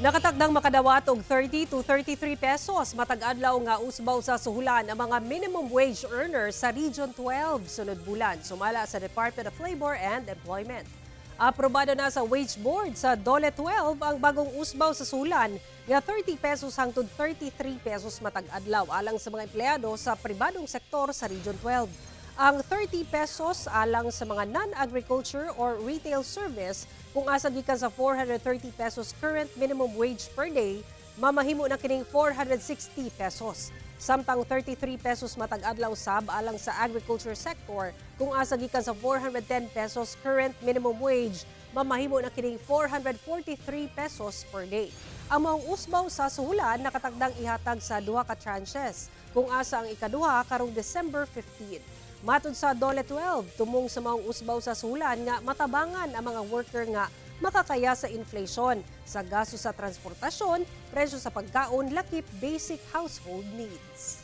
Nakatakdang makadawat og 30 to 33 pesos matag adlaw nga usbaw sa suhulan ang mga minimum wage earners sa Region 12 sunod bulan, sumala sa Department of Labor and Employment. Aprobado na sa Wage Board sa DOLE 12 ang bagong usbaw sa suhulan nga 30 pesos hangtod 33 pesos matag adlaw alang sa mga empleyado sa pribadong sektor sa Region 12. Ang 30 pesos alang sa mga non-agriculture or retail service, kung asa gikan sa 430 pesos current minimum wage per day, mamahimo na kining 460 pesos. Samtang 33 pesos matag adlaw sab alang sa agriculture sector, kung asa gikan sa 410 pesos current minimum wage, mamahimo na kining 443 pesos per day. Ang maong usbaw sa suhulan nakatakdang ihatag sa duha ka tranches, kung asa ang ikaduha karong December 15. Matod sa DOLE 12, tumong sa maong usbaw sa suhulan nga matabangan ang mga worker nga makakaya sa inflation, sa gasto sa transportasyon, presyo sa pagkaon, lakip basic household needs.